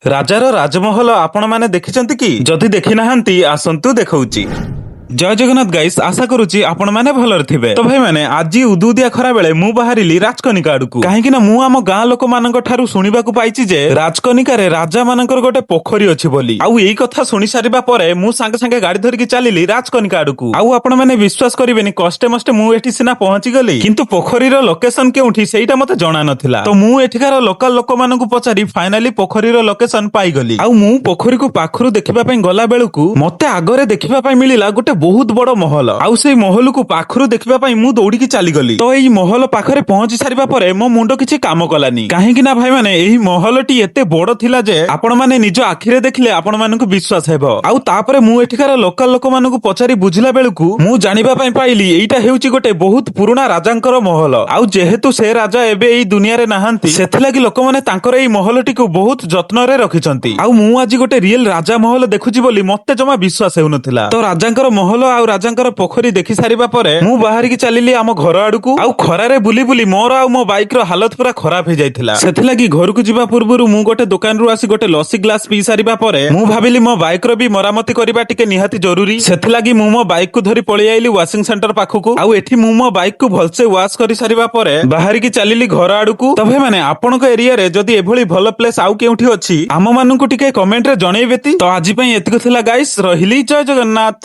ରାଜାର ରାଜମହଲ ଆପଣମାନେ ଦେଖିଛନ୍ତି କି? ଯଦି ଦେଖିନାହାନ୍ତି, ଆସନ୍ତୁ ଦେଖଉଛି। ଜୟ ଜଗନ୍ନାଥ ଗାଇସ୍, ଆଶା କରୁଛି ଆପଣମାନେ ଭଲରେ ଥିବେ। ତ ଭାଇମାନେ, ଆଜି ଉଦୁଉଦିଆ ଖରା ବେଳେ ମୁଁ ବାହାରିଲି ରାଜକନିକା ଆଡକୁ, କାହିଁକି ନା ମୁଁ ଆମ ଗାଁ ଲୋକମାନଙ୍କ ଠାରୁ ଶୁଣିବାକୁ ପାଇଛି ଯେ ରାଜକନିକାରେ ରାଜା ମାନଙ୍କର ଗୋଟେ ପୋଖରୀ ଅଛି ବୋଲି। ଆଉ ଏଇ କଥା ଶୁଣି ସାରିବା ପରେ ମୁଁ ସାଙ୍ଗେ ସାଙ୍ଗେ ଗାଡି ଧରିକି ଚାଲିଲି ରାଜକନିକା ଆଡକୁ। ଆଉ ଆପଣମାନେ ବିଶ୍ୱାସ କରିବେନି, କଷ୍ଟେ ମଷ୍ଟେ ମୁଁ ଏଠି ସିନା ପହଞ୍ଚି ଗଲି, କିନ୍ତୁ ପୋଖରୀର ଲୋକେସନ କେଉଁଠି ସେଇଟା ମତେ ଜଣା ନଥିଲା। ତ ମୁଁ ଏଠିକାର ଲୋକାଲ ଲୋକମାନଙ୍କୁ ପଚାରି ଫାଇନାଲି ପୋଖରୀର ଲୋକେସନ ପାଇଗଲି। ଆଉ ମୁଁ ପୋଖରୀକୁ ପାଖରୁ ଦେଖିବା ପାଇଁ ଗଲା ବେଳକୁ ମତେ ଆଗରେ ଦେଖିବା ପାଇଁ ମିଳିଲା ଗୋଟେ ବହୁତ ବଡ ମହଲ। ଆଉ ସେଇ ମହଲକୁ ପାଖରୁ ଦେଖିବା ପାଇଁ ମୁଁ ଦୌଡ଼ିକି ଚାଲିଗଲି। ତ ଏଇ ମହଲ ପାଖରେ ପହଞ୍ଚି ସାରିବା ପରେ ମୋ ମୁଣ୍ଡ କିଛି କାମ କଲାନି, କାହିଁକି ନା ଭାଇମାନେ, ଏହି ମହଲଟି ଏତେ ବଡ ଥିଲା ଯେ ଆପଣମାନେ ନିଜ ଆଖିରେ ଦେଖିଲେ ଆପଣମାନଙ୍କୁ ବିଶ୍ୱାସ ହେବ। ଆଉ ତାପରେ ମୁଁ ଏଠିକାର ଲୋକାଲ ଲୋକମାନଙ୍କୁ ପଚାରି ବୁଝିଲା ବେଳକୁ ମୁଁ ଜାଣିବା ପାଇଁ ପାଇଲି, ଏଇଟା ହେଉଛି ଗୋଟେ ବହୁତ ପୁରୁଣା ରାଜାଙ୍କର ମହଲ। ଆଉ ଯେହେତୁ ସେ ରାଜା ଏବେ ଏଇ ଦୁନିଆରେ ନାହାନ୍ତି, ସେଥିଲାଗି ଲୋକମାନେ ତାଙ୍କର ଏଇ ମହଲଟିକୁ ବହୁତ ଯତ୍ନରେ ରଖିଛନ୍ତି। ଆଉ ମୁଁ ଆଜି ଗୋଟେ ରିଏଲ ରାଜା ମହଲ ଦେଖୁଛି ବୋଲି ମତେ ଜମା ବିଶ୍ୱାସ ହେଉନଥିଲା। ତ ରାଜାଙ୍କର ମହଲ ଆଉ ରାଜାଙ୍କର ପୋଖରୀ ଦେଖି ସାରିବା ପରେ ମୁଁ ବାହାରିକି ଚାଲିଲି ଆମ ଘର ଆଡକୁ। ଆଉ ଖରାରେ ବୁଲି ବୁଲି ମୋର ଆଉ ମୋ ବାଇକ ର ହାଲତ ପୁରା ଖରାପ ହେଇଯାଇଥିଲା। ସେଥିଲାଗି ଘରକୁ ଯିବା ପୂର୍ବରୁ ମୁଁ ଗୋଟେ ଦୋକାନରୁ ଆସି ଗୋଟେ ଲସି ଗ୍ଲାସ ପିଇ ସାରିବା ପରେ ମୁଁ ଭାବିଲି ମୋ ବାଇକ ର ବି ମରାମତି କରିବା ଟିକେ ନିହାତି ଜରୁରୀ। ସେଥିଲାଗି ମୁଁ ମୋ ବାଇକ କୁ ଧରି ପଳେଇ ଆଇଲି ୱାସିଂ ସେଣ୍ଟର ପାଖକୁ। ଆଉ ଏଠି ମୁଁ ମୋ ବାଇକ କୁ ଭଲସେ ୱାଶ କରି ସାରିବା ପରେ ବାହାରିକି ଚାଲିଲି ଘର ଆଡକୁ। ତ ଭାଇମାନେ, ଆପଣଙ୍କ ଏରିଆରେ ଯଦି ଏଭଳି ଭଲ ପ୍ଲେସ ଆଉ କେଉଁଠି ଅଛି, ଆମ ମାନଙ୍କୁ ଟିକେ କମେଣ୍ଟରେ ଜଣେଇବେ ତ। ଆଜି ପାଇଁ ଏତିକି ଥିଲା ଗାଇସ୍, ରହିଲି, ଜୟ ଜଗନ୍ନାଥ।